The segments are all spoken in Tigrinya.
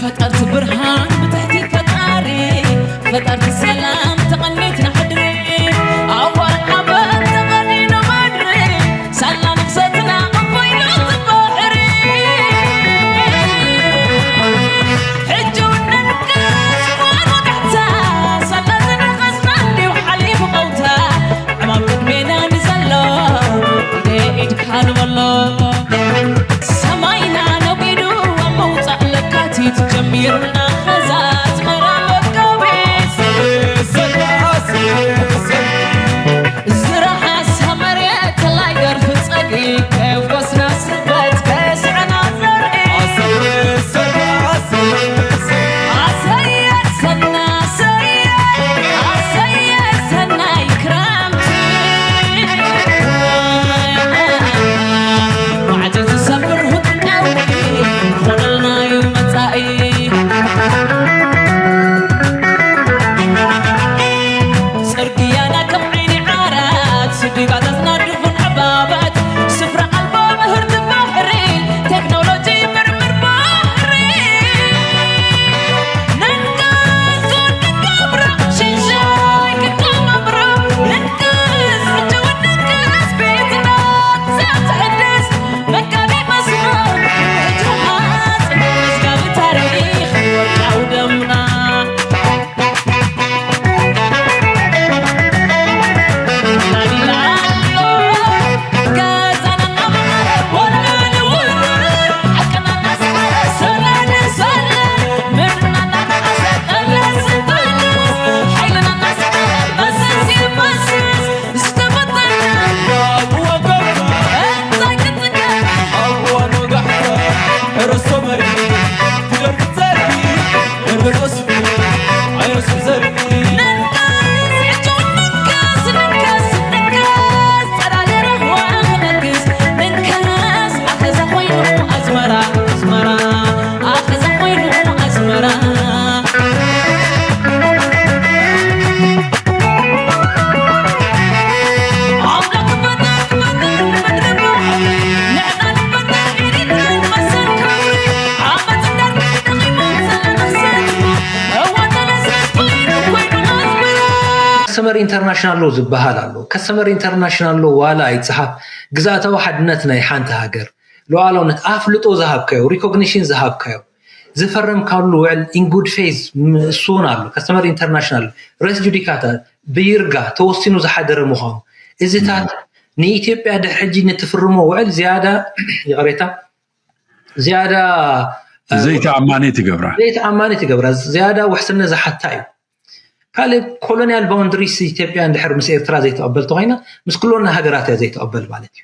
ፈጠርቲ ብርሃን ብትሕቲ ፈጣሪ፣ ፈጠርቲ ሰላም ተቐኒትና ሕድሪ፣ ኣዋል ሓበን ተቐኒኑ ምድሪ፣ ሳላ ነፍሰትና ኣቦይና እቲ ባሕሪ። ሕጂ እውን ነንቅስ ጓኖ ጋሕታ፣ ሳላ ዝነኸስና እንዲዩ ሓሊፉ ቀውታ፣ ዕማም ቅድሜና ንዘሎ ኢደ ኢድካ ንበሎ። ሰማይና ነጒዱ ኣብ ምውጻእ ለካቲት ጀሚሩና ኸዛ ኣስመራ መጋቢት። ዝረሓሳ መሬት ተላይ ገርፊ ጸግዒ ከፍኮስና ስበት ከስዕና ዘርኢ። ኣሰየ ሰና ኣሰየ ኣሰየ ሰናይ ክረምቲ። ማዕጾ ዝሰብር ሁጥቃዊ ኾነልናዩ መጻኢ። ጽርግያና ከም ዓይኒ ዓራት፣ ስዲጋታትና ድፉን ዕባባት፣ ስፍራ ኣልቦ ምህርቲ ባሕሪ፣ ቴክኖሎጂ ምርምር ባሕሪ። ነንቀስ ክንገብሮ፣ ሽንሻይ ክንቀባብሮ፣ ነንቀስ፣ ሕጂ እውን ነንቀስ፣ ቤትና ትሕደስ፣ መጋቢ መስመር፣ ሕጂ ሓጽ፣ መዝጋቢ ታሪኽ፣ ወርቃዊ ደምና። ከስተመር ኢንተርናሽናል ሎ ዝበሃል ኣሎ። ከስተመር ኢንተርናሽናል ሎ ዋላ ኣይፀሓፍ፣ ግዝኣታዊ ሓድነት ናይ ሓንቲ ሃገር፣ ሉዓላውነት፣ ኣፍልጦ ዝሃብካዮ፣ ሪኮግኒሽን ዝሃብካዮ፣ ዝፈረምካሉ ውዕል ኢን ጉድ ፌዝ እሱ እውን ኣሎ። ከስተመር ኢንተርናሽናል፣ ረስ ጁዲካታ፣ ብይርጋ ተወሲኑ ዝሓደረ ምዃኑ፣ እዚታት ንኢትዮጵያ ድሕሪ ሕጂ ንትፍርሞ ውዕል ዝያዳ፣ ይቕሬታ፣ ዝያዳ ዘይተኣማኒት ይገብራ። ዘይተኣማኒት ይገብራ፣ ዝያዳ ውሕስነት ዝሓታ እዩ። ካልእ ኮሎኒያል ባውንድሪስ ኢትዮጵያ እንድሕር ምስ ኤርትራ ዘይትቕበል ተኾይና ምስ ኩሎና ሃገራት እያ ዘይትቕበል ማለት እዩ።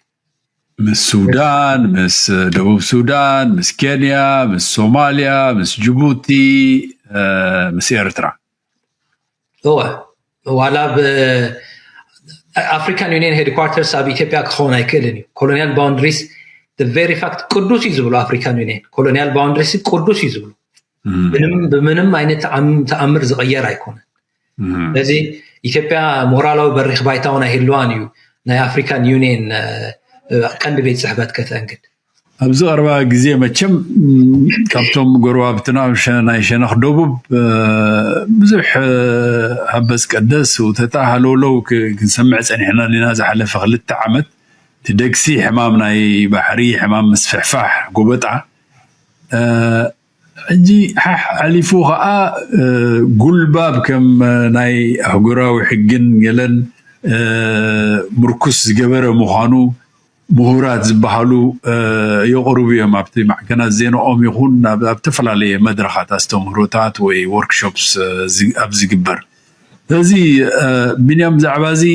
ምስ ሱዳን፣ ምስ ደቡብ ሱዳን፣ ምስ ኬንያ፣ ምስ ሶማልያ፣ ምስ ጅቡቲ፣ ምስ ኤርትራ። እወ፣ ዋላ ኣብ ኣፍሪካን ዩኒየን ሄድኳርተርስ ኣብ ኢትዮጵያ ክኸውን ኣይክእልን እዩ። ኮሎኒያል ባውንድሪስ ቨሪ ፋክት ቅዱስ እዩ ዝብሉ ኣፍሪካን ዩኒየን። ኮሎኒያል ባውንድሪስ ቅዱስ እዩ ዝብሉ። ምንም ብምንም ዓይነት ተኣምር ዝቕየር ኣይኮነን። ስለዚ ኢትዮጵያ ሞራላዊ በሪኽ ባይታ እውን ኣይህልዋን እዩ ናይ ኣፍሪካን ዩኒየን ቀንዲ ቤት ፅሕፈት ከተእንግድ። ኣብዚ ቀረባ ግዜ መቸም ካብቶም ጎረባብትና ናይ ሸነኽ ደቡብ ብዙሕ ሃበስ ቀደስ ውተታ ሃለውለው ክንሰምዕ ፀኒሕና ዲና ዝሓለፈ ክልተ ዓመት እቲ ደግሲ ሕማም ናይ ባሕሪ ሕማም ምስፍሕፋሕ ጎበጣ ሕጂ ሓሕ ሓሊፉ ከዓ ጉልባብ ከም ናይ ኣህጉራዊ ሕግን ገለን ምርኩስ ዝገበረ ምዃኑ ምሁራት ዝበሃሉ የቕርቡ እዮም ኣብቲ ማዕከናት ዜናኦም ይኹን ኣብ ዝተፈላለየ መድረኻት ኣስተምህሮታት ወይ ወርክሾፕስ ኣብ ዝግበር ስለዚ ቢንያም ብዛዕባ እዚ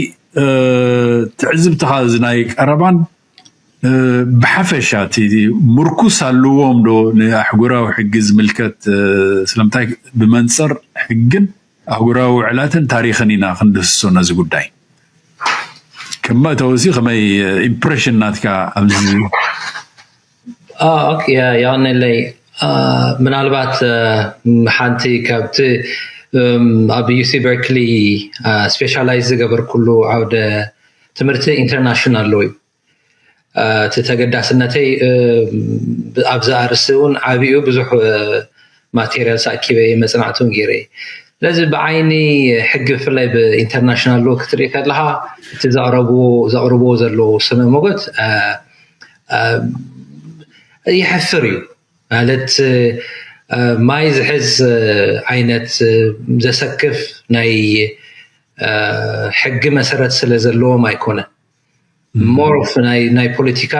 ትዕዝብትኻ እዚ ናይ ቀረባን ብሓፈሻ እቲ ምርኩስ ኣለዎም ዶ ንኣሕጉራዊ ሕጊ ዝምልከት ስለምንታይ ብመንፅር ሕግን ኣህጉራዊ ውዕላትን ታሪኽን ኢና ክንድህስሶ ነዚ ጉዳይ ከም መእተዊ እዚ ከመይ ኢምፕሬሽን ናትካ ኣብዚ የቐነለይ ምናልባት ሓንቲ ካብቲ ኣብ ዩሲ በርክሊ ስፔሻላይዝ ዝገበርኩሉ ዓውደ ትምህርቲ ኢንተርናሽናል ሎ እዩ እቲ ተገዳስነተይ ኣብዚ ኣርሲ እውን ዓብኡ ብዙሕ ማቴሪያል ኣኪበ እየ፣ መፅናዕቲ እውን ገይረ እየ። ስለዚ ብዓይኒ ሕጊ ብፍላይ ብኢንተርናሽናል ሎ ክትርኢ ከለካ እቲ ዘቕረብዎ ዘለዉ ስነ ሞገት የሕፍር እዩ። ማለት ማይ ዝሕዝ ዓይነት ዘሰክፍ ናይ ሕጊ መሰረት ስለ ዘለዎም ኣይኮነን። ሞር ኦፍ ናይ ፖለቲካ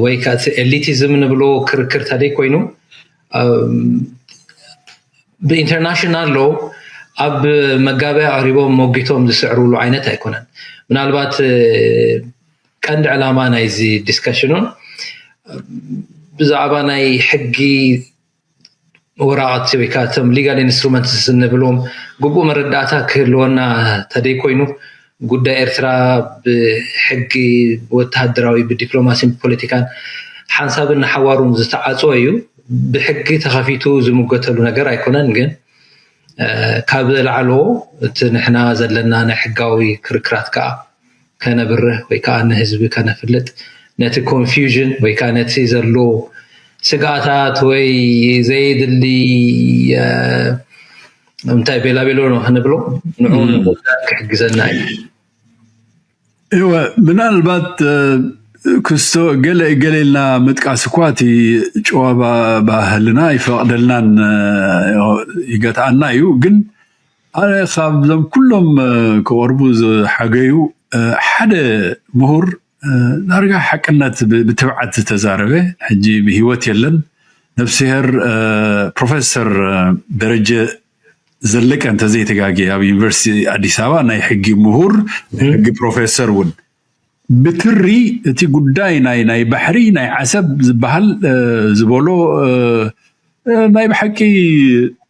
ወይ ከዓ ኤሊቲዝም ንብሎ ክርክር ተደይ ኮይኑ ብኢንተርናሽናል ሎ ኣብ መጋበያ ኣቅሪቦም ሞጊቶም ዝስዕርሉ ዓይነት ኣይኮነን። ምናልባት ቀንዲ ዕላማ ናይዚ ዲስካሽኑን ብዛዕባ ናይ ሕጊ ወራቐቲ ወይ ከዓ እቶም ሊጋል ኢንስትሩመንትስ እንብሎም ግቡእ መረዳእታ ክህልወና ተደይ ኮይኑ ጉዳይ ኤርትራ ብሕጊ ወተሃደራዊ ብዲፕሎማሲን ብፖለቲካን ሓንሳብን ንሓዋሩን ዝተዓፀወ እዩ። ብሕጊ ተኸፊቱ ዝምገተሉ ነገር ኣይኮነን። ግን ካብ ዘልዓልዎ እቲ ንሕና ዘለና ናይ ሕጋዊ ክርክራት ከዓ ከነብርህ ወይ ከዓ ንህዝቢ ከነፍልጥ ነቲ ኮንፊውዥን ወይ ከዓ ነቲ ዘሎ ስግኣታት ወይ ዘይድሊ እንታይ ቤላቤሎ ነው ክንብሎ ንዑ ንምውጋድ ክሕግዘና እዩ። እወ ምናልባት ክስቶ ገለ ገለ ኢልና ምጥቃስ እኳ እቲ ጨዋ ባህልና ይፈቕደልናን ይገትኣና እዩ። ግን ኣነ ካብዞም ኩሎም ክቐርቡ ዝሓገዩ ሓደ ምሁር ዳርጋ ሓቅነት ብትብዓት ዝተዛረበ ሕጂ ብህይወት የለን ነፍስሄር ፕሮፌሰር ደረጀ ዘለቀ እንተዘይተጋጌ ኣብ ዩኒቨርሲቲ ኣዲስ ኣበባ ናይ ሕጊ ምሁር ሕጊ ፕሮፌሰር እውን ብትሪ እቲ ጉዳይ ናይ ናይ ባሕሪ ናይ ዓሰብ ዝበሃል ዝበሎ ናይ ብሓቂ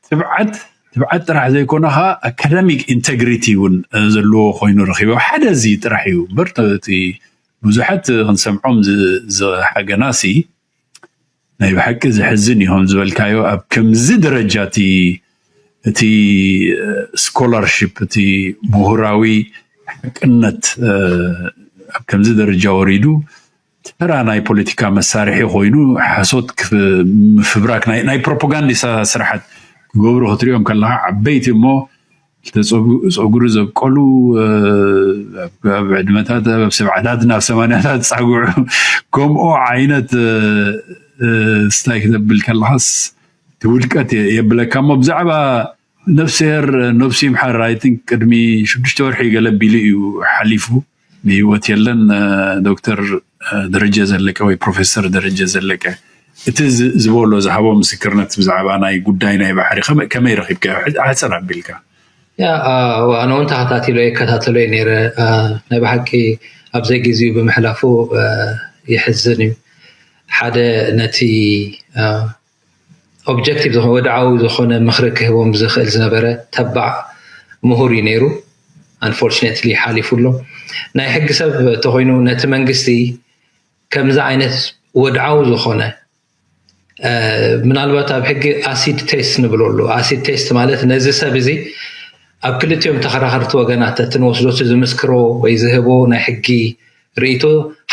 ትብዓት ትብዓት ጥራሕ ዘይኮነ ከዓ ኣካዳሚክ ኢንተግሪቲ እውን ዘለዎ ኮይኑ ረኪቦ ሓደ እዚ ጥራሕ እዩ እምበር እቲ ብዙሓት ክንሰምዖም ዝሓገና ሲ ናይ ብሓቂ ዝሕዝን እዩ ከም ዝበልካዮ ኣብ ከምዚ ደረጃ እቲ እቲ ስኮላርሽፕ እቲ ምሁራዊ ሓቅነት ኣብ ከምዚ ደረጃ ወሪዱ ተራ ናይ ፖለቲካ መሳርሒ ኮይኑ ሓሶት ምፍብራክ ናይ ፕሮፓጋንዲስታ ስራሓት ክገብሩ ክትሪኦም ከለካ ዓበይቲ እሞ ጸጉሪ ዘብቀሉ ኣብ ዕድመታት ኣብ ሰብዓታት ናብ ሰማንያታት ዝጻግዑ ከምኡ ዓይነት ስታይ ክተብል ከለካስ ትውድቀት የብለካ እሞ ብዛዕባ ነፍስሄር ነብሲ ይምሓር ኣይ ቲንክ ቅድሚ ሽዱሽተ ወርሒ ገለ ቢሉ እዩ ሓሊፉ ብህይወት የለን ዶክተር ደረጀ ዘለቀ ወይ ፕሮፌሰር ደረጀ ዘለቀ እቲ ዝበሎ ዝሃቦ ምስክርነት ብዛዕባ ናይ ጉዳይ ናይ ባሕሪ ከመይ ረኪብካ ሕፅር ኣቢልካ ኣነ እውን ተኸታቲሎ ይከታተሎ ነረ ናይ ብሓቂ ኣብዘይ ግዜኡ ብምሕላፉ ይሕዝን እዩ ሓደ ነቲ ኦብጀክቲቭ ዝኾነ ወድዓዊ ዝኾነ ምኽሪ ክህቦም ዝኽእል ዝነበረ ተባዕ ምሁር እዩ ነይሩ። Unfortunately ሓሊፉ ኣሎ። ናይ ሕጊ ሰብ ተኾይኑ ነቲ መንግስቲ ከምዚ ዓይነት ወድዓዊ ዝኾነ ምናልባት ኣብ ሕጊ ኣሲድ ቴስት ንብሎ ኣሎ። ኣሲድ ቴስት ማለት ነዚ ሰብ እዚ ኣብ ክልቲኦም ተኸራኸርቲ ወገናት እቲ ንወስዶ እቲ ዝምስክሮ ወይ ዝህቦ ናይ ሕጊ ርእይቶ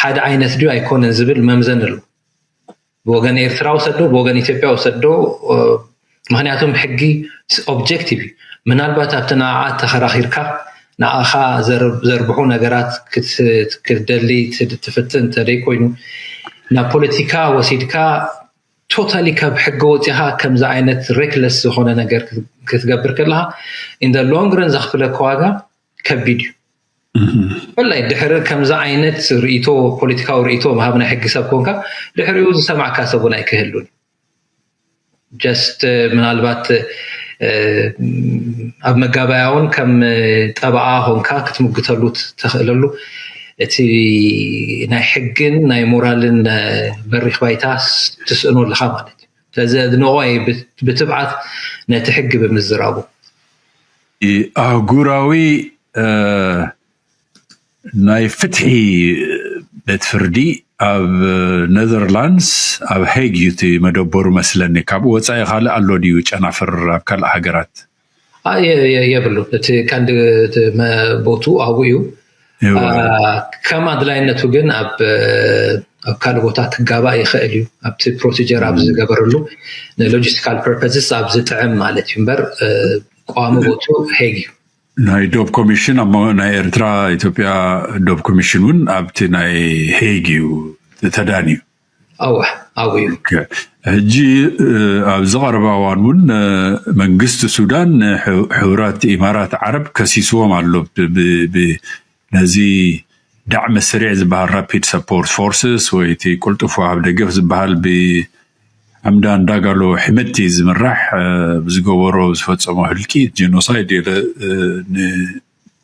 ሓደ ዓይነት ድዩ ኣይኮነን ዝብል መምዘኒ ኣሎ። ብወገን ኤርትራ ውሰዶ ብወገን ኢትዮጵያ ውሰዶ ምክንያቱም ሕጊ ኦብጀክቲቭ እዩ ምናልባት ኣብቲ ንዓኣ ተኸራኺርካ ንዓኻ ዘርብሑ ነገራት ክትደሊ ትፍትን እንተደይ ኮይኑ ናብ ፖለቲካ ወሲድካ ቶታሊ ካብ ሕጊ ወፂኻ ከምዚ ዓይነት ሬክለስ ዝኾነ ነገር ክትገብር ከለካ ኢን ሎንግ ረን ዘኽፍለካ ዋጋ ከቢድ እዩ ብፍላይ ድሕሪ ከምዚ ዓይነት ርእቶ ፖለቲካዊ ርእቶ ምሃብ ናይ ሕጊ ሰብ ኮንካ ድሕሪኡ ዝሰማዕካ ሰብ እውን ኣይክህሉን just ምናልባት ኣብ መጋባያ እውን ከም ጠበዓ ኮንካ ክትምግተሉ ተኽእለሉ እቲ ናይ ሕግን ናይ ሞራልን በሪክ ባይታ ትስእኖ ኣለካ ማለት እዩ ስለዚ ንዕኡ ብትብዓት ነቲ ሕጊ ብምዝራቡ ኣህጉራዊ ናይ ፍትሒ ቤት ፍርዲ ኣብ ኔዘርላንድስ ኣብ ሄግ እዩ እቲ መደበሩ መስለኒ ካብኡ ወፃኢ ካልእ ኣሎ ድዩ ጨናፍር ኣብ ካልእ ሃገራት የብሉ እቲ ቀንዲ ቦቱ ኣብኡ እዩ ከም ኣድላይነቱ ግን ኣብ ኣብ ካልእ ቦታ ክጋባእ ይኽእል እዩ። ኣብቲ procedure ኣብ ዝገበረሉ ን logistical purposes ኣብ ዝጥዕም ማለት እዩ እምበር፣ እ፣ ቀዋሚ ቦቱ ሄግ እዩ። ናይ ዶብ ኮሚሽን ኣብ መንጎ ናይ ኤርትራ ኢትዮጵያ ዶብ ኮሚሽን እውን ኣብቲ ናይ ሄግ እዩ ተዳንዩ። ኣዋ ኣብኡ እዩ። ሕጂ ኣብ ዝቐረባ እዋን እውን መንግስቲ ሱዳን ንሕቡራት ኢማራት ዓረብ ከሲስዎም ኣሎ። ነዚ ዳዕመ ስሪዕ ዝበሃል ራፒድ ሰፖርት ፎርስስ ወይ እቲ ቅልጡፍ ወሃብ ደገፍ ዝበሃል ብሐምዳን ዳጋሎ ሕምቲ ዝምራሕ ብዝገበሮ ዝፈፀሞ ህልቂት ጀኖሳይድ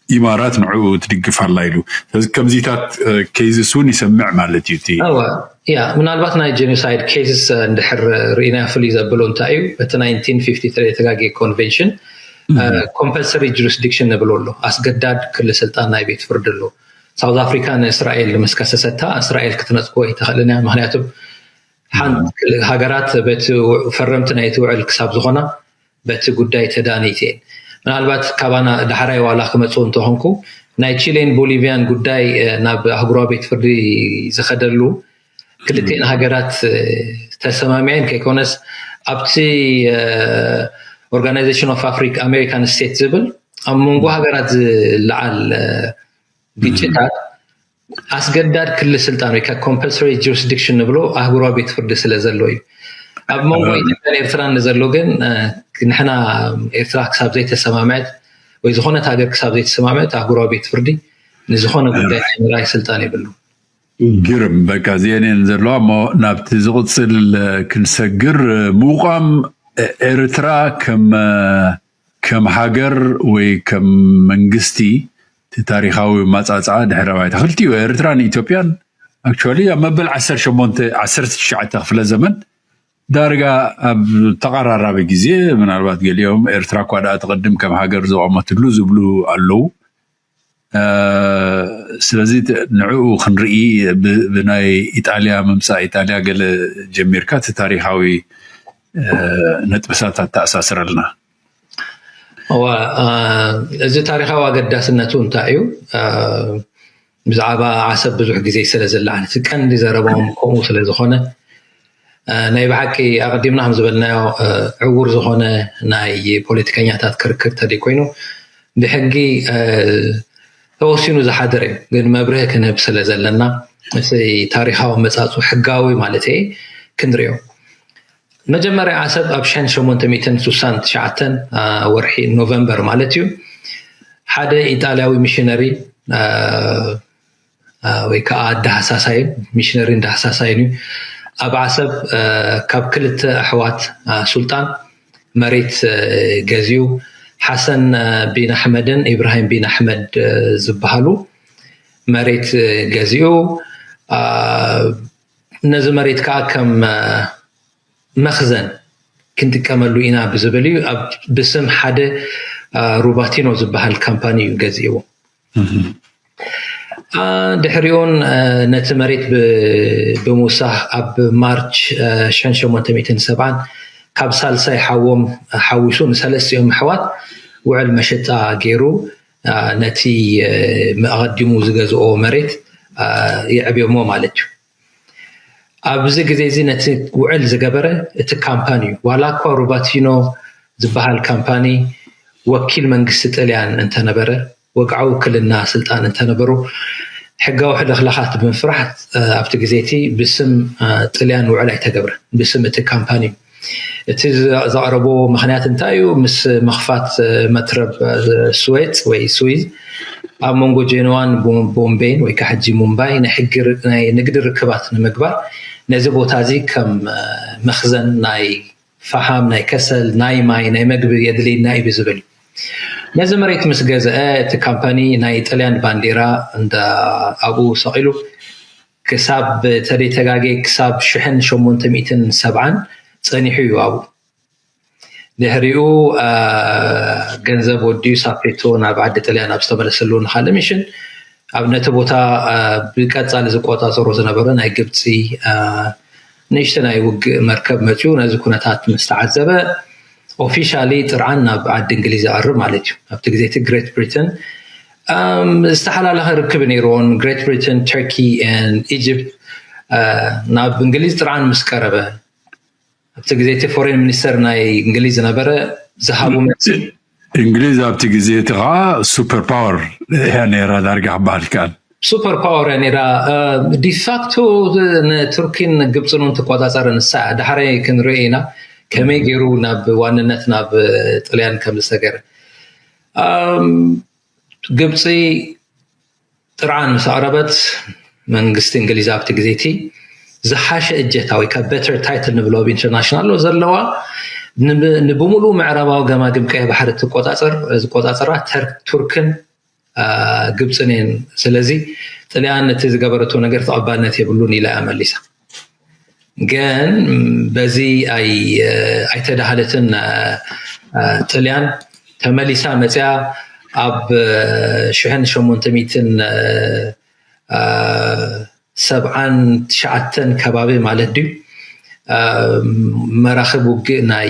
ኢማራት ንዕኡ ትድግፍ ኣላ ኢሉ። ስለዚ ከምዚታት ኬዝስ እውን ይሰምዕ ማለት እዩ። እቲ ያ ምናልባት ናይ ጀኖሳይድ ኬዝስ እንድሕር ርኢና ፍልይ ዘብሎ እንታይ እዩ፣ በቲ ናይንቲን ፊፍቲ ተጋጊ ኮንቨንሽን ኮምፐልሰሪ ጁሪስዲክሽን ንብሎ ኣሎ። ኣስገዳድ ክሊ ስልጣን ናይ ቤት ፍርዲ ኣሎ። ሳውዝ ኣፍሪካ ንእስራኤል ምስ ከሰሰታ እስራኤል ክትነፅጎ ኣይትኽእልን እያ። ምክንያቱ ሓንቲ ሃገራት በቲ ፈረምቲ ናይቲ ውዕል ክሳብ ዝኾና በቲ ጉዳይ ተዳኒት እየን። ምናልባት ካባና ዳሕራይ ዋላ ክመፅኡ እንተኾንኩ ናይ ቺሌን ቦሊቪያን ጉዳይ ናብ ኣህጉራዊ ቤት ፍርዲ ዝኸደሉ ክልቲኤን ሃገራት ተሰማሚዐን ከይኮነስ ኣብቲ ኦርጋናይዜሽን ኦፍ ኣፍሪካ ኣሜሪካን ስቴት ዝብል ኣብ መንጎ ሃገራት ዝለዓል ግጭታት ኣስገዳድ ክሊ ስልጣን ወይ ኮምፐልሰሪ ጁሪስዲክሽን ንብሎ ኣህጉራዊ ቤት ፍርዲ ስለ ዘሎ እዩ። ኣብ መንጎ ኢትዮጵያን ኤርትራን ንዘሎ ግን ንሕና ኤርትራ ክሳብ ዘይተሰማምዐት ወይ ዝኾነት ሃገር ክሳብ ዘይተሰማምዐት ኣህጉራዊ ቤት ፍርዲ ንዝኾነ ጉዳይ ናይ ምርኣይ ስልጣን የብሉ። ግርም በቃ እዚአን ዘለዋ እሞ ናብቲ ዝቕፅል ክንሰግር ምቋም ኤርትራ ከም ከም ሃገር ወይ ከም መንግስቲ እቲ ታሪካዊ ማፃፅዓ ድሕረ ባይታ ክልቲኡ ኤርትራን ኢትዮጵያን ኣክቹዋሊ ኣብ መበል ዓሰርተ ሸሞንተ ዓሰርተ ትሽዓተ ክፍለ ዘመን ዳርጋ ኣብ ተቐራራቢ ግዜ ምናልባት ገሊኦም ኤርትራ እኳ ደኣ ትቐድም ከም ሃገር ዝቐመትሉ ዝብሉ ኣለዉ። ስለዚ ንዕኡ ክንርኢ ብናይ ኢጣልያ ምምፃእ ኢጣልያ ገለ ጀሚርካ እቲ ታሪካዊ ነጥብታት ኣተኣሳስረልና። እዋ እዚ ታሪካዊ ኣገዳስነቱ እንታይ እዩ? ብዛዕባ ዓሰብ ብዙሕ ግዜ ስለ ዝለዓል እቲ ቀንዲ ዘረባኦም ከምኡ ስለ ዝኾነ ናይ ብሓቂ ኣቐዲምና ከም ዝበልናዮ ዕውር ዝኾነ ናይ ፖለቲከኛታት ክርክር ተደይ ኮይኑ ብሕጊ ተወሲኑ ዝሓድር እዩ። ግን መብርህ ክንህብ ስለ ዘለና እቲ ታሪካዊ መጻጹ ሕጋዊ ማለት ክንሪኦ መጀመርያ ዓሰብ ኣብ ሸን ሸሞንተ ሚእትን ስሳን ትሽዓተን ወርሒ ኖቨምበር ማለት እዩ ሓደ ኢጣልያዊ ሚሽነሪ ወይ ከዓ ኣዳሃሳሳይን ሚሽነሪ እንዳሃሳሳይን እዩ። ኣብ ዓሰብ ካብ ክልተ ኣሕዋት ሱልጣን መሬት ገዚኡ ሓሰን ቢን ኣሕመድን ኢብራሂም ቢን ኣሕመድ ዝበሃሉ መሬት ገዚኡ ነዚ መሬት ከዓ ከም መኽዘን ክንጥቀመሉ ኢና ብዝብል እዩ። ብስም ሓደ ሩባቲኖ ዝበሃል ካምፓኒ እዩ ገዚእዎ። ድሕሪኡን ነቲ መሬት ብምውሳኽ ኣብ ማርች ሸን ሸሞንተ ሚእትን ሰብዓን ካብ ሳልሳይ ሓዎም ሓዊሱ ንሰለስቲኦም ኣሕዋት ውዕል መሸጣ ገይሩ ነቲ ኣቐዲሙ ዝገዝኦ መሬት የዕብዮሞ ማለት እዩ። ኣብዚ ግዜ እዚ ነቲ ውዕል ዝገበረ እቲ ካምፓኒ እዩ። ዋላ እኳ ሩባቲኖ ዝበሃል ካምፓኒ ወኪል መንግስቲ ጥልያን እንተነበረ፣ ወግዓዊ ውክልና ስልጣን እንተነበሩ፣ ሕጋዊ ሕልኽላኻት ብምፍራሕ ኣብቲ ግዜ እቲ ብስም ጥልያን ውዕል ኣይተገብረን፣ ብስም እቲ ካምፓኒ እዩ። እቲ ዘቕረቦ ምኽንያት እንታይ እዩ? ምስ ምኽፋት መትረብ ስዌጽ ወይ ስዊዝ ኣብ መንጎ ጄኖዋን ቦምቤይን ወይ ከዓ ሕጂ ሙምባይ ናይ ሕጊ ናይ ንግዲ ርክባት ንምግባር ነዚ ቦታ እዚ ከም መኽዘን ናይ ፈሓም፣ ናይ ከሰል፣ ናይ ማይ፣ ናይ መግቢ የድልየና እዩ ብዝብል እዩ። ነዚ መሬት ምስ ገዝአ እቲ ካምፓኒ ናይ ጥልያን ባንዴራ እንዳ ኣብኡ ሰቒሉ ክሳብ ተደይተጋጌ ክሳብ ሽሕን ሸሞንተ ሚእትን ሰብዓን ፀኒሑ እዩ ኣብኡ። ድሕሪኡ ገንዘብ ወዲኡ ሳፔቶ ናብ ዓዲ ጥልያን ኣብ ዝተመለሰሉ ንካልእ ሚሽን ኣብ ነቲ ቦታ ብቀፃሊ ዝቆፃፀሮ ዝነበረ ናይ ግብፂ ንእሽተ ናይ ውግእ መርከብ መፅኡ ነዚ ኩነታት ምስ ተዓዘበ ኦፊሻሊ ጥርዓን ናብ ዓዲ እንግሊዝ ይቐርብ ማለት እዩ። ኣብቲ ግዜ እቲ ግሬት ብሪተን ዝተሓላለኸ ርክብ ነይርዎን ግሬት ብሪተን፣ ተርኪ፣ ኢጅፕት ናብ እንግሊዝ ጥርዓን ምስ ቀረበ ኣብቲ ግዜ እቲ ፎሬን ሚኒስተር ናይ እንግሊዝ ዝነበረ ዝሃቡ መልሲ እንግሊዝ ኣብቲ ግዜ እቲ ከዓ ሱፐር ፓወር እያ ነይራ ዳርጋ ክበሃል ይከኣል። ሱፐር ፓወር እያ ነይራ። ዲፋክቶ ንቱርኪን ግብፅን እውን ትቆፃፀር ንሳ እያ። ዳሕራይ ክንርኢ ኢና ከመይ ገይሩ ናብ ዋንነት ናብ ጥልያን ከም ዝሰገረ። ግብፂ ጥርዓን ምስ ኣቕረበት መንግስቲ እንግሊዝ ኣብቲ ግዜ እቲ ዝሓሸ እጀታ ወይ ከዓ በተር ታይትል ንብሎ ኣብ ኢንተርናሽናል ዘለዋ ንብምሉኡ ምዕራባዊ ገማግም ቀይ ባሕሪ ትቆፃፀር ዝቆፃፀራ ቱርክን ግብፅን እየን። ስለዚ ጥልያን እቲ ዝገበረቶ ነገር ተቐባልነት የብሉን ኢላ እያ መሊሳ። ግን በዚ ኣይተዳሃለትን። ጥልያን ተመሊሳ መፅያ ኣብ ሽሕን ሸሞንተ ሚእትን ሰብዓን ትሽዓተን ከባቢ ማለት ድዩ መራኽብ ውግእ ናይ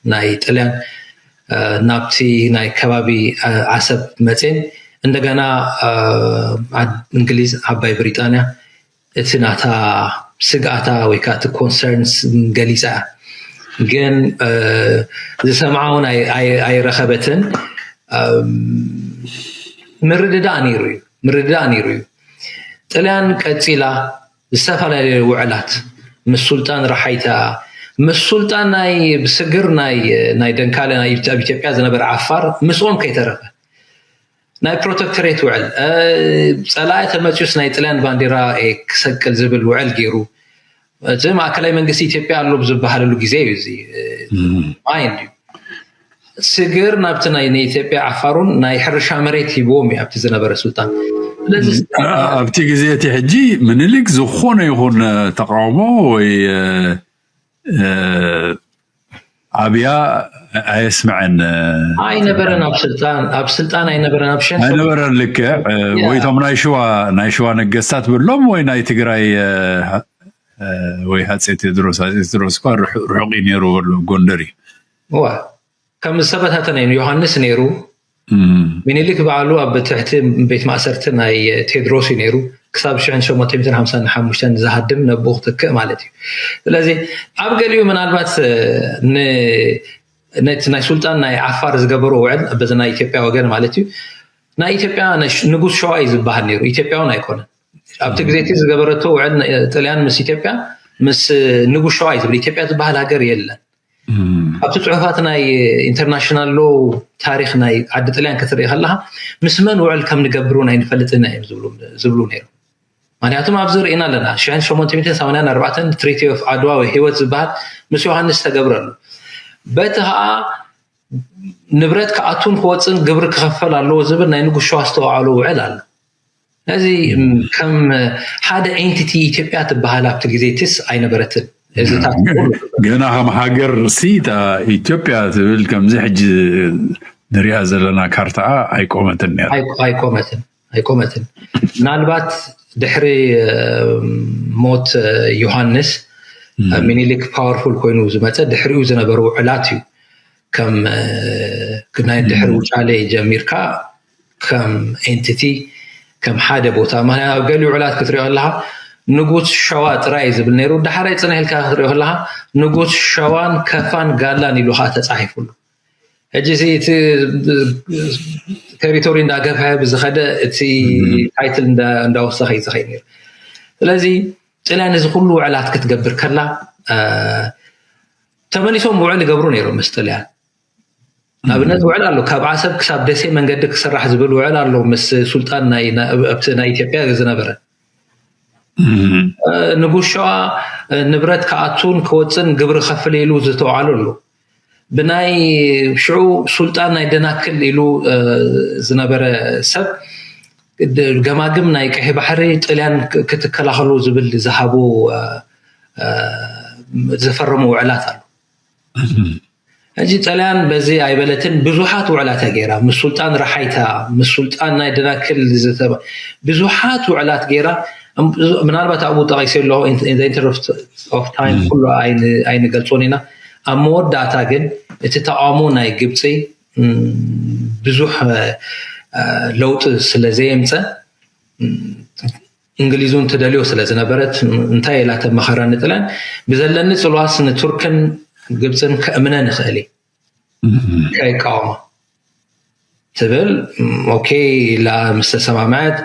ናይ ጥልያን ናብቲ ናይ ከባቢ ዓሰብ መፅየን እንደገና እንግሊዝ ዓባይ ብሪጣንያ እቲ ናታ ስግኣታ ወይ ከዓ እቲ ኮንሰርንስ ገሊፃ እያ። ግን ዝሰምዓ እውን ኣይረኸበትን። ምርድዳእ ነይሩ እዩ ምርድዳእ ነይሩ እዩ። ጥልያን ቀፂላ ዝተፈላለዩ ውዕላት ምስ ሱልጣን ረሓይታ ምስ ሱልጣን ናይ ብስግር ናይ ናይ ደንካለ ናይ ኣብ ኢትዮጵያ ዝነበረ ዓፋር ምስኦም ከይተረፈ ናይ ፕሮተክተሬት ውዕል ፀላኢ ተመፅዩስ ናይ ጥልያን ባንዲራ ክሰቅል ዝብል ውዕል ገይሩ። እቲ ማእከላይ መንግስቲ ኢትዮጵያ ኣሎ ብዝበሃለሉ ግዜ እዩ እዚ ማይንድ እዩ። ስግር ናብቲ ናይ ንኢትዮጵያ ዓፋሩን ናይ ሕርሻ መሬት ሂብዎም እዩ ኣብቲ ዝነበረ ሱልጣን። ስለዚ ኣብቲ ግዜ እቲ ሕጂ ምኒልክ ዝኾነ ይኹን ተቃውሞ ወይ ኣብያ ኣየስምዐን ኣይነበረን ኣብ ስልጣን ኣብ ስልጣን ኣይነበረን ኣብ ሸን ኣይነበረን ልክዕ ወይ ቶም ናይ ሽዋ ናይ ሽዋ ነገስታት ብሎም ወይ ናይ ትግራይ ወይ ሃፀይ ቴድሮስ ሃፀይ ቴድሮስ እኳ ርሑቕ እዩ ነይሩ ጎንደር እዩ እዋ ከም ዝተበታተነ እዩ ዮሃንስ ነይሩ። ሚኒሊክ በዓሉ ኣብ ትሕቲ ቤት ማእሰርቲ ናይ ቴድሮስ እዩ ነይሩ ክሳብ ሽሕን ሸሞንተ ሚእትን ሓምሳን ሓሙሽተን ዝሃድም ነብኡ ክትክእ ማለት እዩ። ስለዚ ኣብ ገሊኡ ምናልባት ነቲ ናይ ሱልጣን ናይ ዓፋር ዝገበሮ ውዕል በዚ ናይ ኢትዮጵያ ወገን ማለት እዩ ናይ ኢትዮጵያ ንጉስ ሸዋ እዩ ዝበሃል ነይሩ። ኢትዮጵያ እውን ኣይኮነን። ኣብቲ ግዜ እቲ ዝገበረቶ ውዕል ጥልያን ምስ ኢትዮጵያ ምስ ንጉስ ሸዋ እዩ ዝብል። ኢትዮጵያ ዝበሃል ሃገር የለን። ኣብቲ ፅሑፋት ናይ ኢንተርናሽናል ሎ ታሪክ ናይ ዓዲ ጥልያን ክትርኢ ከለካ ምስ መን ውዕል ከም ንገብር እውን ኣይንፈልጥን እዮም ዝብሉ ነይሩ። ምክንያቱም ኣብዚ ርኢና ኣለና ሽሕን ሸሞንተ ሚእትን ሰማንያን ኣርባዕተን ትሪቲ ኦፍ ኣድዋ ወይ ህይወት ዝበሃል ምስ ዮሃንስ ተገብረሉ በቲ ከዓ ንብረት ክኣቱን ክወፅን ግብሪ ክኸፈል ኣለዎ ዝብል ናይ ንጉስ ሸዋ ዝተወዓሎ ውዕል ኣሎ። ነዚ ከም ሓደ ኤንቲቲ ኢትዮጵያ ትበሃል ኣብቲ ግዜ ትስ ኣይነበረትን። እዚ ገና ከም ሃገር ሲ ኢትዮጵያ ትብል ከምዚ ሕጂ ንሪኣ ዘለና ካርታኣ ኣይቆመትን ነራ። ኣይቆመትን ኣይቆመትን። ምናልባት ድሕሪ ሞት ዮሃንስ ሚኒሊክ ፓወርፉል ኮይኑ ዝመፀ ድሕሪኡ ዝነበሩ ውዕላት እዩ። ከም ናይ ድሕሪ ውጫሌ ጀሚርካ ከም ኤንቲቲ ከም ሓደ ቦታ ምክንያት ኣብ ገሊኡ ውዕላት ክትሪኦ ኣለካ ንጉስ ሸዋ ጥራይ እዩ ዝብል ነይሩ። ዳሕራይ ፅንሕ ኢልካ ክትሪኦ ከለካ ንጉስ ሸዋን ከፋን ጋላን ኢሉ ከዓ ተፃሒፉሉ። ሕጂ እቲ ቴሪቶሪ እንዳገፍሐ ብዝኸደ እቲ ታይትል እንዳወሰኸ እዩ ዝኸይድ ነይሩ። ስለዚ ጥልያን እዚ ኩሉ ውዕላት ክትገብር ከላ ተመሊሶም ውዕል ይገብሩ ነይሮም ምስ ጥልያን። ንኣብነት ውዕል ኣሎ ካብ ዓሰብ ክሳብ ደሴ መንገዲ ክስራሕ ዝብል ውዕል ኣሎ ምስ ሱልጣን ኣብቲ ናይ ኢትዮጵያ ዝነበረ ንጉስ ሸዋ ንብረት ክኣቱን ክወፅን ግብሪ ከፍል ኢሉ ዝተውዓሉ ኣሎ። ብናይ ሽዑ ሱልጣን ናይ ደናክል ኢሉ ዝነበረ ሰብ ገማግም ናይ ቀይሕ ባሕሪ ጥልያን ክትከላኸሉ ዝብል ዝሃቡ ዝፈረሙ ውዕላት ኣሎ። ሕጂ ጥልያን በዚ ኣይበለትን ብዙሓት ውዕላት እያ ገይራ ምስ ሱልጣን ረሓይታ ምስ ሱልጣን ናይ ደናክል ዝተባ ብዙሓት ውዕላት ገይራ ምናልባት ኣብኡ ጠቒሰ ኣለኹ ኢንተረስት ኦፍ ታይም ኩሉ ኣይንገልፆን ኢና። ኣብ መወዳእታ ግን እቲ ተቃውሞ ናይ ግብፂ ብዙሕ ለውጢ ስለ ዘየምፀ እንግሊዝ እውን ትደልዮ ስለ ዝነበረት፣ እንታይ ኢላ ተመኸራ ንጥልያን? ብዘለኒ ጽልዋስ ንቱርክን ግብፅን ከእምነን እኽእል እየ፣ ከይቃወማ ትብል። ኦኬ ኢላ ምስ ተሰማምዐት፣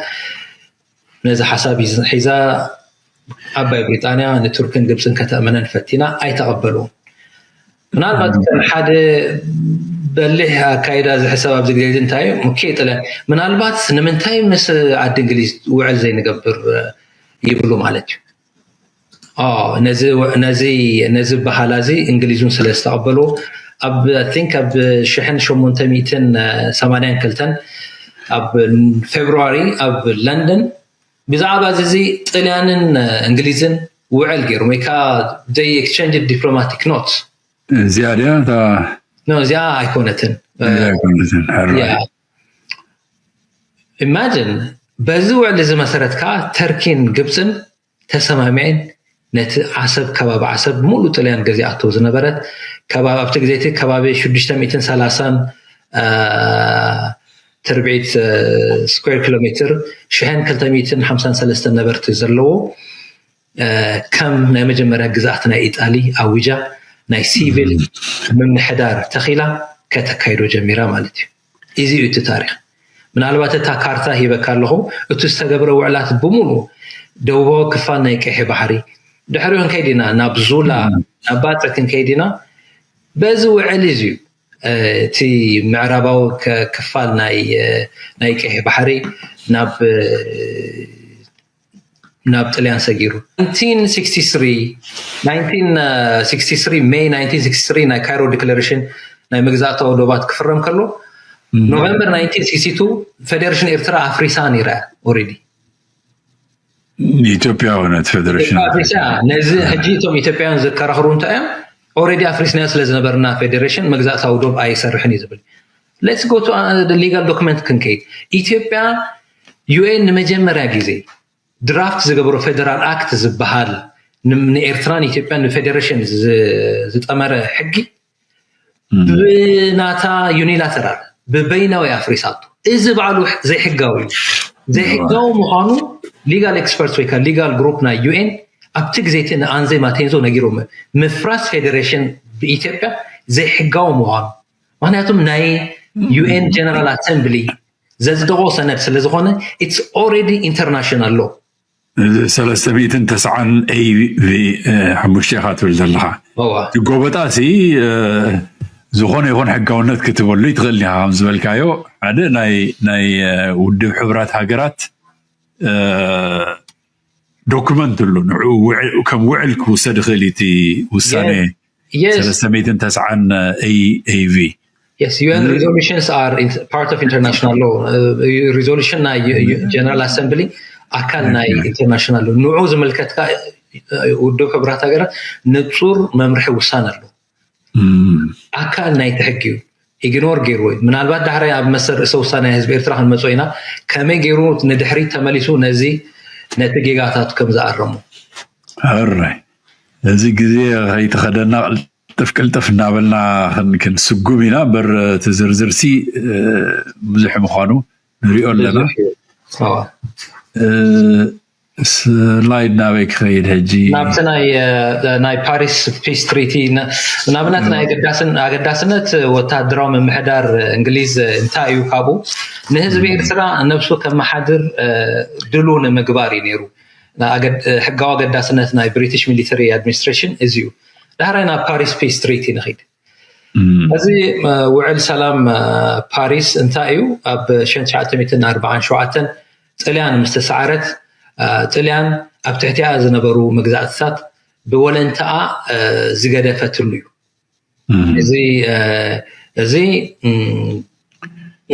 ነዚ ሓሳብ ሒዛ ዓባይ ብሪጣንያ ንቱርክን ግብፅን ከተእምነን ፈቲና፣ ኣይተቐበልዎም። ምናልባት ከም ሓደ በሊሕ ኣካይዳ ዝሕሰብ ኣብዚ ግዜ እዚ እንታይ እዩ? ኦኬ ጥለ ምናልባት ንምንታይ ምስ ዓዲ እንግሊዝ ውዕል ዘይንገብር ይብሉ ማለት እዩ። ነዚ በሃላ እዚ እንግሊዙን ስለ ዝተቐበልዎ ኣብ ቲንክ ኣብ ሽሕን ሸሞንተ ሚእትን ሰማንያን ክልተን ኣብ ፌብሩዋሪ ኣብ ለንደን ብዛዕባ እዚ ጥልያንን እንግሊዝን ውዕል ገይሮም ወይ ከዓ they exchange diplomatic notes። እዚኣ ድያ እታ እዚኣ ኣይኮነትን። ኢማጅን በዚ ውዕል እዚ መሰረት ከዓ ተርኪን ግብፅን ተሰማሚዐን ነቲ ዓሰብ ከባቢ ዓሰብ ሙሉ ጥልያን ገዚኣቶ ዝነበረት ከባቢ ኣብቲ ግዜ እቲ ከባቢ ሽዱሽተ ሚእትን ሰላሳን ትርብዒት ስኩዌር ኪሎ ሜትር ሽሕን ክልተ ሚእትን ሓምሳን ሰለስተን ነበርቲ ዘለዎ ከም ናይ መጀመርያ ግዝኣት ናይ ኢጣሊ ኣዊጃ ናይ ሲቪል ምምሕዳር ተኺላ ከተካይዶ ጀሚራ ማለት እዩ። እዚ እዩ እቲ ታሪኽ። ምናልባት እታ ካርታ ሂበካ ኣለኹ፣ እቲ ዝተገብረ ውዕላት ብምሉኡ ደቡባዊ ክፋል ናይ ቀይሒ ባሕሪ፣ ድሕሪኡ ክንከይድ ኢና ናብ ዙላ፣ ናብ ባጽዕ ክንከይድ ኢና። በዚ ውዕል እዚ እዩ እቲ ምዕራባዊ ክፋል ናይ ቀይሒ ባሕሪ ናብ ናብ ጥልያን ሰጊሩ። ሜይ ናይ ካይሮ ዲክለሬሽን ናይ መግዛእታዊ ዶባት ክፍረም ከሎ ኖቨምበር ፌደሬሽን ኤርትራ ኣፍሪሳ ነይራ ኦሬዲ። ኢትዮጵያ ሆነት ፌደሬሽን ነዚ ሕጂ እቶም ኢትዮጵያውያን ዝከራኽሩ እንታይ እዮም? ኦሬዲ ኣፍሪስናዮ ስለ ዝነበርና ፌደሬሽን መግዛእታዊ ዶብ ኣይሰርሕን እዩ ዝብል። ሌትስ ጎ ቱ ሊጋል ዶክመንት ክንከይድ። ኢትዮጵያ ዩኤን ንመጀመርያ ግዜ ድራፍት ዝገበሮ ፌደራል ኣክት ዝበሃል ንኤርትራን ኢትዮጵያን ንፌደሬሽን ዝጠመረ ሕጊ ብናታ ዩኒላተራል ብበይናዊ ኣፍሪሳቶ። እዚ ባዕሉ ዘይሕጋዊ እዩ። ዘይሕጋዊ ምዃኑ ሊጋል ኤክስፐርትስ ወይ ከዓ ሊጋል ግሩፕ ናይ ዩኤን ኣብቲ ግዜ እቲ ንኣንዜ ማቴንዞ ነጊሮም። ምፍራስ ፌደሬሽን ብኢትዮጵያ ዘይሕጋዊ ምዃኑ ምክንያቱም ናይ ዩኤን ጀነራል ኣሰምብሊ ዘጽደቆ ሰነድ ስለ ዝኾነ it's already international law። ሰለስተ ሚእትን ተስዓን ኤቪ ሓሙሽተ ኢኻ ትብል ዘለኻ። እቲ ጎበጣ ሲ ዝኾነ ይኹን ሕጋውነት ክትበሉ ይትኽእል ኢኻ። ከም ዝበልካዮ ሓደ ናይ ውድብ ሕብራት ሃገራት ዶክመንት ኣሎ። ንዑ ከም ውዕል ክውሰድ ይኽእል እቲ ውሳኔ ሰለስተ ሚእትን ተስዓን ኤቪ። Yes, U N resolutions are part of international law. ሪዞሉሽን ናይ ጀነራል ኣሰምብሊ ኣካል ናይ ኢንተርናሽናል ንዑ ዝምልከት ውድብ ሕቡራት ሃገራት ንፁር መምርሒ ውሳን ኣሎ። ኣካል ናይ ሕጊ እዩ። ኢግኖር ገይርዎ እዩ። ምናልባት ዳሕራይ ኣብ መሰል ርእሰ ውሳኔ ህዝቢ ኤርትራ ክንመፅኦ ኢና። ከመይ ገይሩ ንድሕሪት ተመሊሱ ነዚ ነቲ ጌጋታቱ ከም ዝኣረሞ። ሕራይ እዚ ግዜ ከይተኸደና ቅልጥፍ ቅልጥፍ እናበልና ክንስጉም ኢና እምበር እቲ ዝርዝርሲ ብዙሕ ምዃኑ ንሪኦ ኣለና። ስላይድ ናበይ ክኸይድ ሕጂ? ናብቲ ናይ ፓሪስ ፒስ ትሪቲ ንኣብነት ናይ ኣገዳስነት ወታደራዊ ምምሕዳር እንግሊዝ እንታይ እዩ ካብኡ ንህዝቢ ኤርትራ ነብሱ ከመሓድር ድሉ ንምግባር እዩ ነይሩ። ሕጋዊ ኣገዳስነት ናይ ብሪቲሽ ሚሊተሪ ኣድሚኒስትሬሽን እዚ እዩ። ዳሕራይ ናብ ፓሪስ ፒስ ትሪቲ ንኺድ። እዚ ውዕል ሰላም ፓሪስ እንታይ እዩ? ኣብ ሽሕን ትሽዓተ ሚእትን ኣርባዓን ሸውዓተን ጥልያን ምስ ተሰዓረት ጥልያን ኣብ ትሕቲኣ ዝነበሩ መግዛእትታት ብወለንተኣ ዝገደፈትሉ እዩ። እዚ እዚ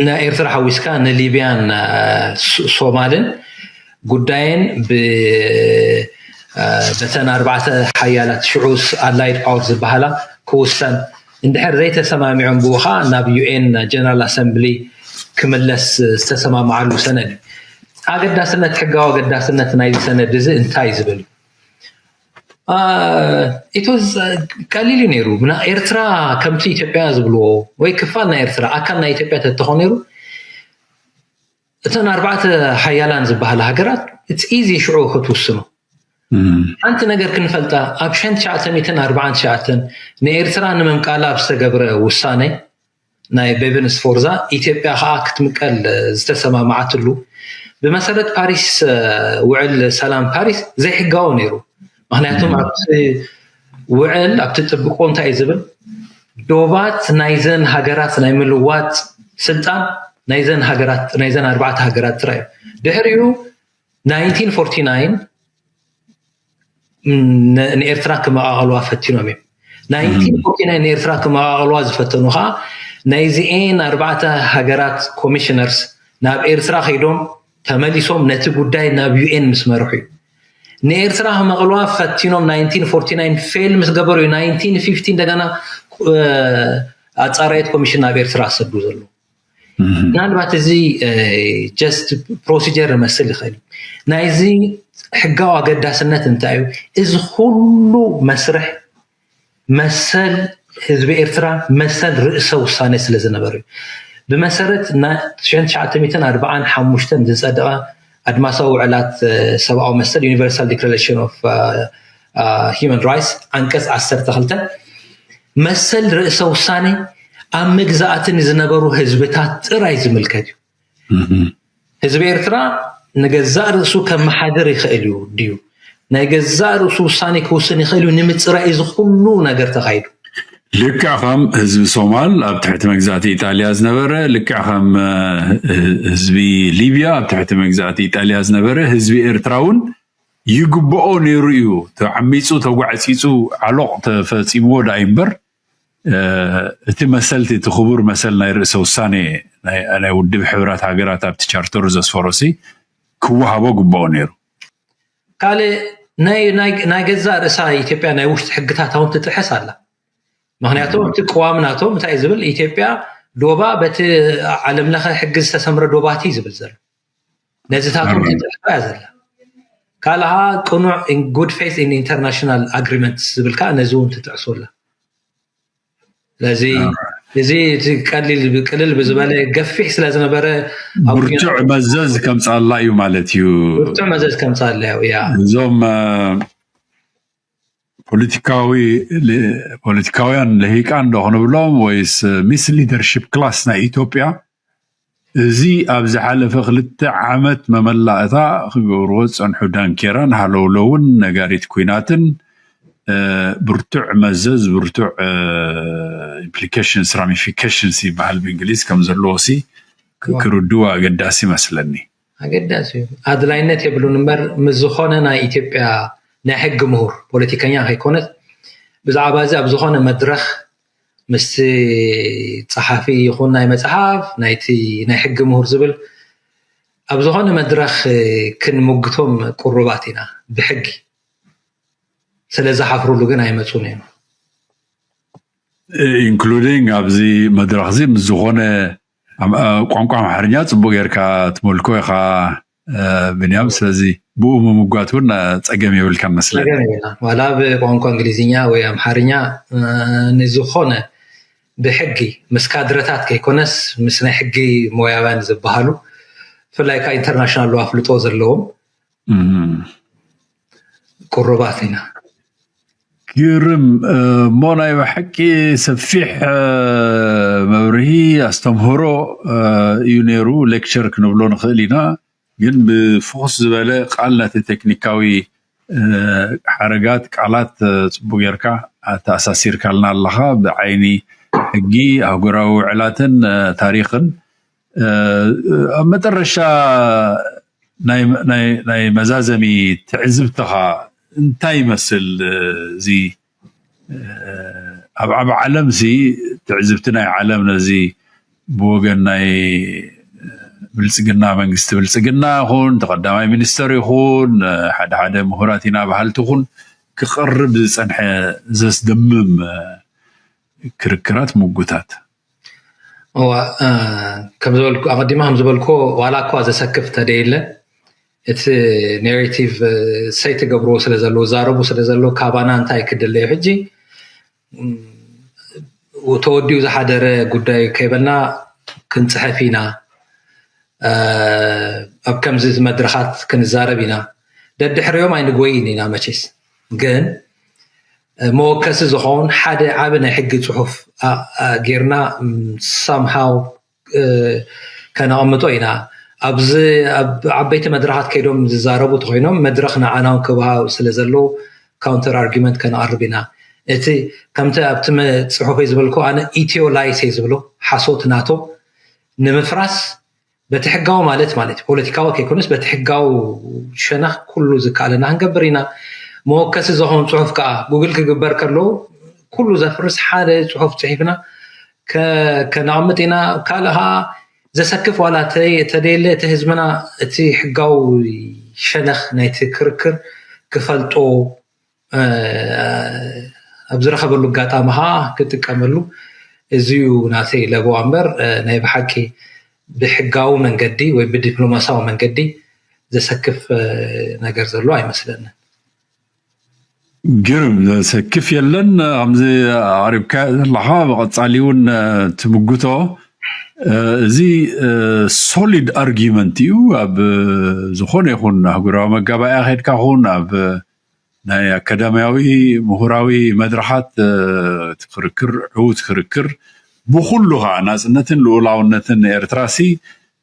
ንኤርትራ ሓዊስካ ንሊብያን ሶማልን ጉዳየን በተን ኣርባዕተ ሓያላት ሽዑ ኣላይድ ፓወር ዝበሃላ ክውሰን እንድሕር ዘይተሰማሚዖም ብኡ ከዓ ናብ ዩኤን ጀነራል ኣሰምብሊ ክምለስ ዝተሰማምዓሉ ሰነድ እዩ። ኣገዳስነት ሕጋዊ ኣገዳስነት ናይዚ ሰነድ እዚ እንታይ ዝብል እዩ? ኢትወዝ ቀሊል እዩ ነይሩ። ኤርትራ ከምቲ ኢትዮጵያ ዝብልዎ ወይ ክፋል ናይ ኤርትራ ኣካል ናይ ኢትዮጵያ ተተኾ ነይሩ እተን ኣርባዕተ ሓያላን ዝበሃላ ሃገራት እቲ ኢዚ ሽዑ ክትውስኖ ሓንቲ ነገር ክንፈልጣ ኣብ ሸን ትሽዓተ ሚእትን ኣርባዓን ትሽዓተን ንኤርትራ ንምምቃላ ኣብ ዝተገብረ ውሳነ ናይ ቤብን ስፎርዛ ኢትዮጵያ ከዓ ክትምቀል ዝተሰማማዓትሉ ብመሰረት ፓሪስ ውዕል ሰላም ፓሪስ ዘይሕጋዊ ነይሩ። ምክንያቱም ኣብቲ ውዕል ኣብቲ ጥብቆ እንታይ እዩ ዝብል ዶባት ናይዘን ሃገራት ናይ ምልዋጥ ስልጣን ናይዘን ሃገራት ናይዘን ኣርባዕተ ሃገራት ጥራይ እዩ። ድሕሪኡ ናይንቲን ፎርቲ ናይን ንኤርትራ ክመቓቐልዋ ፈቲኖም እዮም። ናይንቲን ፎርቲ ናይን ንኤርትራ ክመቓቐልዋ ዝፈተኑ ከዓ ናይዚኤን ኣርባዕተ ሃገራት ኮሚሽነርስ ናብ ኤርትራ ከይዶም ተመሊሶም ነቲ ጉዳይ ናብ ዩኤን ምስ መርሑ እዩ። ንኤርትራ ክመቕልዋ ፈቲኖም ናይንቲን ፎርቲ ናይን ፌል ምስ ገበሩ እዩ ናይንቲን ፊፍቲ እንደገና ኣፃራየት ኮሚሽን ናብ ኤርትራ ዝሰዱ ዘለዉ። ምናልባት እዚ ጀስት ፕሮሲጀር ይመስል ይኽእል እዩ። ናይዚ ሕጋዊ ኣገዳስነት እንታይ እዩ? እዚ ኩሉ መስርሕ መሰል ህዝቢ ኤርትራ መሰል ርእሰ ውሳኔ ስለ ዝነበር እዩ። ብመሰረት ትሽዓተ ሚእትን ኣርባዓን ሓሙሽተን ዝጸደቐ ኣድማሳዊ ውዕላት ሰብኣዊ መሰል ዩኒቨርሳል ዲክላሬሽን ኦፍ ሂማን ራይትስ ዓንቀጽ ዓሰርተ ክልተ መሰል ርእሰ ውሳኔ ኣብ መግዛእቲ ንዝነበሩ ህዝብታት ጥራይ ዝምልከት እዩ። ህዝቢ ኤርትራ ንገዛእ ርእሱ ከመሓድር ይኽእል እዩ ድዩ ናይ ገዛእ ርእሱ ውሳኔ ክውስን ይኽእል እዩ ንምፅራይ እዚ ኩሉ ነገር ተኻይዱ። ልክዕ ከም ህዝቢ ሶማል ኣብ ትሕቲ መግዛእቲ ኢጣልያ ዝነበረ፣ ልክዕ ከም ህዝቢ ሊብያ ኣብ ትሕቲ መግዛእቲ ኢጣልያ ዝነበረ፣ ህዝቢ ኤርትራ እውን ይግብኦ ነይሩ እዩ። ተዓሚፁ ተጓዕፂፁ ዓሎቕ ተፈፂምዎ ደኣ እምበር እቲ መሰልቲ እቲ ክቡር መሰል ናይ ርእሰ ውሳኔ ናይ ውድብ ሕብራት ሃገራት ኣብቲ ቻርተሩ ዘስፈሮሲ ክወሃቦ ግብኦ ነይሩ። ካልእ ናይ ገዛእ ርእሳ ኢትዮጵያ ናይ ውሽጢ ሕግታት እውን ትጥሕስ ኣላ። ምክንያቱ እቲ ቅዋም ናቶም እንታይ ዝብል ኢትዮጵያ ዶባ በቲ ዓለም ለኸ ሕጊ ዝተሰምረ ዶባት እዩ ዝብል ዘሎ። ነዚታት እውን ትጥሕሶ እያ ዘላ። ካልኣ ቅኑዕ good faith in international agreement ዝብል ከዓ ነዚ እውን ትጥሕሶ ኣላ። ስለዚ እዚ እቲ ቀሊል ቅልል ብዝበለ ገፊሕ ስለ ዝነበረ ብርቱዕ መዘዝ ከምፅኣላ እዩ ማለት እዩ። ብርቱዕ መዘዝ ከምፅኣላ እዩ። እዞም ፖለቲካዊ ፖለቲካውያን ልሂቃን ዶ ክንብሎም ወይስ ሚስ ሊደርሺፕ ክላስ ናይ ኢትዮጵያ እዚ ኣብ ዝሓለፈ ክልተ ዓመት መመላእታ ክገብርዎ ዝፀንሑ ዳንኬራን ሃለውለውን ነጋሪት ኲናትን ብርቱዕ መዘዝ ብርቱዕ implications ramifications ይበሃል ብእንግሊዝ ከም ዘለዎ ሲ ክርድኡ ኣገዳሲ ይመስለኒ። ኣገዳሲ እዩ። ኣድላይነት የብሉን እምበር ምስ ዝኾነ ናይ ኢትዮጵያ ናይ ሕጊ ምሁር ፖለቲከኛ ከይኮነት ብዛዕባ እዚ ኣብ ዝኾነ መድረኽ ምስቲ ጸሓፊ ይኹን ናይ መጽሓፍ ናይቲ ናይ ሕጊ ምሁር ዝብል ኣብ ዝኾነ መድረኽ ክንምግቶም ቅሩባት ኢና ብሕጊ ስለ ዝሓፍሩሉ ግን ኣይመፁን እዮም። including ኣብዚ መድረኽ እዚ ምስ ዝኾነ ቋንቋ ኣምሓርኛ ፅቡቅ ጌርካ ትመልኮ ኢኻ ብንያም። ስለዚ ብኡ ምምጓት እውን ፀገም የብልካን መስለኒ። ዋላ ብቋንቋ እንግሊዝኛ ወይ ኣምሓርኛ ንዝኾነ ብሕጊ ምስ ካድረታት ከይኮነስ ምስ ናይ ሕጊ ሞያውያን ዝበሃሉ ብፍላይ ከዓ ኢንተርናሽናል ኣፍልጦ ዘለዎም ቅሩባት ኢና። ግርም እሞ ናይ ብሓቂ ሰፊሕ መብርሂ ኣስተምህሮ እዩ ነይሩ። ሌክቸር ክንብሎ ንኽእል ኢና፣ ግን ብፍኹስ ዝበለ ቃል ነቲ ቴክኒካዊ ሓረጋት ቃላት ፅቡቅ ጌርካ ኣተኣሳሲርካልና ኣለኻ። ብዓይኒ ሕጊ ኣህጉራዊ ውዕላትን ታሪኽን ኣብ መጠረሻ ናይ መዛዘሚ ትዕዝብትኻ እንታይ ይመስል? እዚ ኣብ ዓብ ዓለም ሲ ትዕዝብቲ ናይ ዓለም ነዚ ብወገን ናይ ብልፅግና መንግስቲ ብልፅግና ይኹን ተቀዳማይ ሚኒስተር ይኹን ሓደ ሓደ ምሁራት ኢና በሃልቲ ይኹን ክቐርብ ዝፀንሐ ዘስደምም ክርክራት ምጉታት እዋ ከም ዝበልኩ ኣቐዲማ ከም ዝበልኩ ዋላ እኳ ዘሰክፍ ተደየለ እቲ ኔሬቲቭ ሰይ ትገብርዎ ስለ ዘለዉ ዛረቡ ስለ ዘለዉ ካባና እንታይ ክድለዩ ሕጂ ተወዲኡ ዝሓደረ ጉዳይ ከይበልና ክንፅሐፍ ኢና ኣብ ከምዚ መድረኻት ክንዛረብ ኢና። ደድሕሪኦም ኣይንጎይን ኢና መቼስ። ግን መወከሲ ዝኸውን ሓደ ዓቢ ናይ ሕጊ ጽሑፍ ጌርና ሳምሃው ከነቐምጦ ኢና። ኣብዚ ኣብ ዓበይቲ መድረኻት ከይዶም ዝዛረቡ ተኮይኖም መድረኽ ንዓናውን ክብሃው ስለ ዘለዎ ካውንተር ኣርጊመንት ከነቐርብ ኢና። እቲ ከምቲ ኣብቲ ጽሑፈይ ዝበልኩ ኣነ ኢትዮ ላይስ እየ ዝብሎ ሓሶት ናቶ ንምፍራስ በቲ ሕጋዊ ማለት ማለት ፖለቲካዊ ከይኮነስ በቲ ሕጋዊ ሸነኽ ኩሉ ዝከኣለና ክንገብር ኢና። መወከሲ ዝኾን ጽሑፍ ከዓ ጉግል ክግበር ከሎ ኩሉ ዘፍርስ ሓደ ጽሑፍ ጽሒፍና ከነቕምጥ ኢና። ካልእ ከዓ ዘሰክፍ ዋላ ተደየለ እቲ ህዝብና እቲ ሕጋዊ ሸነኽ ናይቲ ክርክር ክፈልጦ ኣብ ዝረኸበሉ ኣጋጣሚ ከዓ ክጥቀመሉ እዚዩ ናተይ ለበዋ እምበር ናይ ብሓቂ ብሕጋዊ መንገዲ ወይ ብዲፕሎማሲያዊ መንገዲ ዘሰክፍ ነገር ዘሎ ኣይመስለንን። ግርም ዘሰክፍ የለን። ከምዚ ኣቅሪብካ ዘለካ ብቀጻሊ እውን ትምጉቶ እዚ ሶሊድ ኣርጊመንት እዩ። ኣብ ዝኾነ ይኹን ኣህጉራዊ መጋባእያ ከድካ ኹን ኣብ ናይ ኣካዳሚያዊ ምሁራዊ መድረኻት እቲ ክርክር ዕውት ክርክር ብኩሉ ከዓ ናፅነትን ልኡላውነትን ኤርትራሲ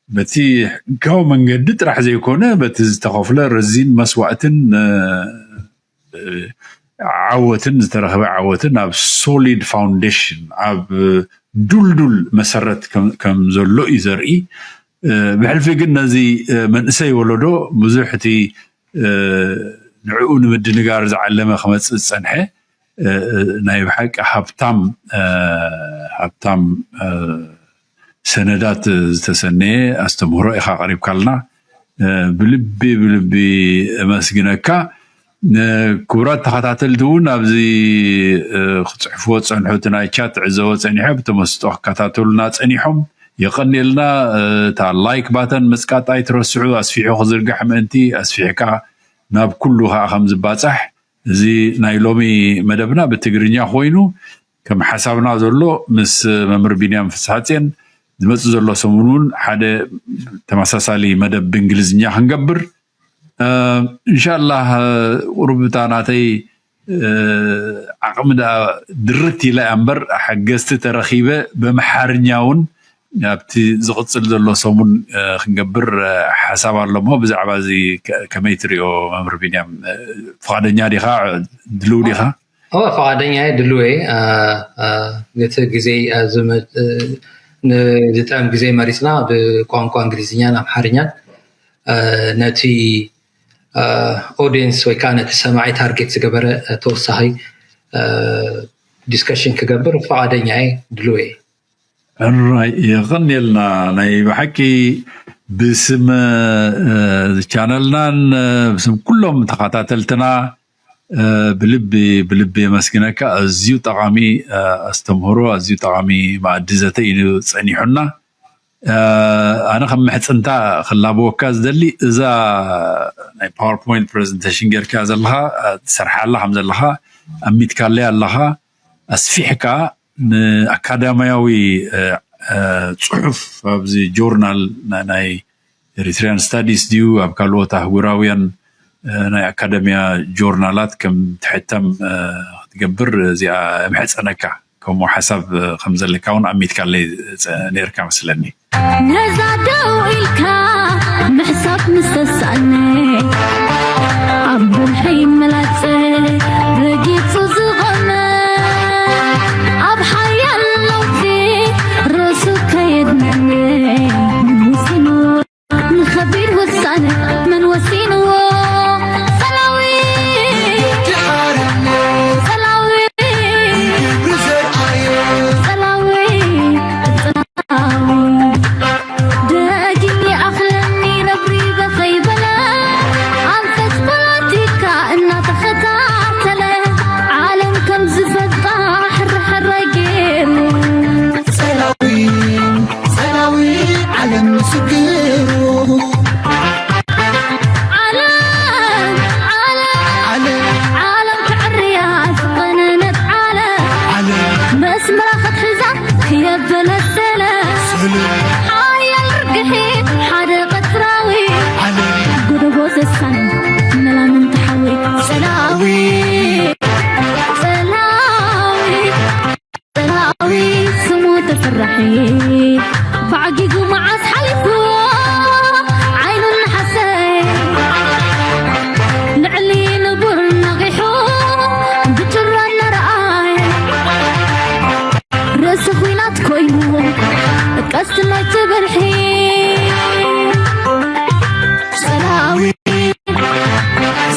በቲ ሕጋዊ መንገዲ ጥራሕ ዘይኮነ በቲ ዝተኸፍለ ረዚን መስዋእትን ዓወትን ዝተረኸበ ዓወትን ኣብ ሶሊድ ፋውንዴሽን ኣብ ዱልዱል መሰረት ከም ዘሎ እዩ ዘርኢ። ብሕልፊ ግን ነዚ መንእሰይ ወለዶ ብዙሕ እቲ ንዕኡ ንምድንጋር ዝዓለመ ክመፅእ ዝፀንሐ ናይ ብሓቂ ሃብታም ሃብታም ሰነዳት ዝተሰነየ ኣስተምህሮ ኢኻ ኣቕሪብካልና። ብልቢ ብልቢ እመስግነካ። ክቡራት ተኸታተልቲ እውን ኣብዚ ክፅሕፍዎ ዝፀንሑ እቲ ናይ ቻት ትዕዘቦ ፀኒሖ ብተመስጦ ክከታተሉና ፀኒሖም። የቐንየልና። እታ ላይክ ባተን ምፅቃጥ ኣይትረስዑ። ኣስፊሑ ክዝርጋሕ ምእንቲ ኣስፊሕካ ናብ ኩሉ ከዓ ከም ዝባፃሕ። እዚ ናይ ሎሚ መደብና ብትግርኛ ኮይኑ ከም ሓሳብና ዘሎ ምስ መምህር ቢንያም ፍስሓጽዮን ዝመፅእ ዘሎ ሰሙን እውን ሓደ ተመሳሳሊ መደብ ብእንግሊዝኛ ክንገብር እንሻላህ። ቁሩብ እታ ናተይ ዓቕሚ ደኣ ድርት ኢላ እያ እምበር ሓገዝቲ ተረኺበ በምሓርኛ እውን ኣብቲ ዝቕፅል ዘሎ ሰሙን ክንገብር ሓሳብ ኣሎ እሞ ብዛዕባ እዚ ከመይ ትሪኦ መምህር ቢንያም? ፍቓደኛ ዲኻ? ድልው ዲኻ? ፍቓደኛ እየ፣ ድልው እየ። እቲ ግዜ ዝጥዕም ግዜ መሪፅና ብቋንቋ እንግሊዝኛን ኣምሓርኛን ነቲ ኦዲየንስ ወይ ከዓ ነቲ ሰማዒ ታርጌት ዝገበረ ተወሳኺ ዲስከሽን ክገብር ፍቓደኛ እየ፣ ድልው እየ። ሕራይ የቐንየልና። ናይ ብሓቂ ብስም ቻነልናን ብስም ኩሎም ተኸታተልትና ብልቢ ብልቢ የመስግነካ። ኣዝዩ ጠቓሚ ኣስተምህሮ፣ ኣዝዩ ጠቓሚ መኣዲ ዘተ እዩ ጸኒሑና። ኣነ ከም ምሕጽንታ ክላበወካ ዝደሊ እዛ ናይ ፓወርፖይንት ፕሬዘንቴሽን ጌርካ ዘለኻ ትሰርሓላ ከም ዘለኻ ኣሚትካለይ ኣለኻ ኣስፊሕካ ንኣካዳሚያዊ ጽሑፍ ኣብዚ ጆርናል ናይ ኤሪትሪያን ስታዲስ ድዩ ኣብ ካልኦት ኣህጉራውያን ናይ ኣካደሚያ ጆርናላት ከም ትሕተም ክትገብር እዚኣ ምሕፀነካ ከምኡ ሓሳብ ከም ዘለካ እውን ኣሚትካለይ ነርካ መስለኒ። ነዛ ደው ኢልካ ምሕሳብ ምስተሳእኒ ኣብ ብልሒ ምላጸ ረጊጹ ዝቐመ ኣብ ሓያል ለውጢ ርእሱ ከየድነኒ ንኸቢድ ውሳነ መን ወሲንዎ? ጸላዊ ጸላዊ ጸላዊ ደጊም ይኣኽለኒ ነብሪ በኸይ በለ ኣንፈት ፖለቲካ እናተኸታተለ ዓለም ከም ዝፈልጣ ሕርሕረ ገይሩ ጸላዊ ጸላዊ ዓለም ምስግሩ ዓለም ዓለም ዓለም ዓለም ክዕርያ ዝቐነነት ዓለም ዓለም መስመራ ክትሕዛ ክየበለሰለ ስለ ሓያል ግሒ ሓደ ቀትራዊ ጎደቦ ሰሳን መላምን ተሓዊ ጸላዊ ጸላዊ ጸላዊ ስሙ ተፈራሒ ባዕጊጉ መዓስ ሓሊፉ ዓይኑ ነሓሰ ልዕሊ ንቡር ነቒሑ ብጭራ እናረኣየ ርእሲ ኲናት ኮይኑ ቀስቲ ናይ ትበልሒ ጸላዊ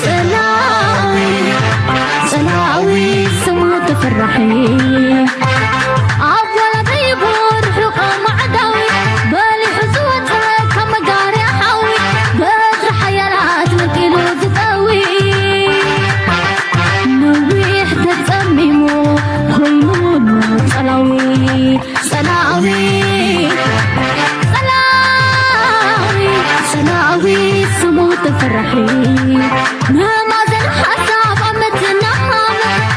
ጸላዊ ጸላዊ ስሙ ተፈራሒ ኣብ ወላ ደይቡ ርሑቕ ማዕዳዊ በሊሑ ዝወፀ ካብ መጋርያ ሓዊ በትሪ ሓያላት መንጢሉ ዝጠዊ ነዊሕ ተጸሚሙ ኮይኑ ጸላዊ ጸላዊ ጸላዊ ጸላዊ ስሙ ተፈራሒ መማዘን ሓሳብ ኣብ ምትናም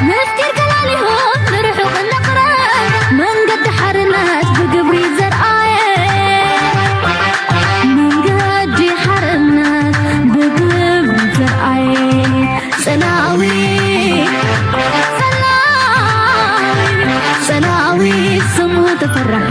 ምስጢር ገላሊሁ ንርሑቕ ንቕረብ መንገዲ ሓርነት ብግብሪ ዘርኣየ መንገዲ ሓርነት ብግብሪ ዘርኣየ ጸላዊ ጸላዊ ጸላዊ ስሙ ተፈራሒ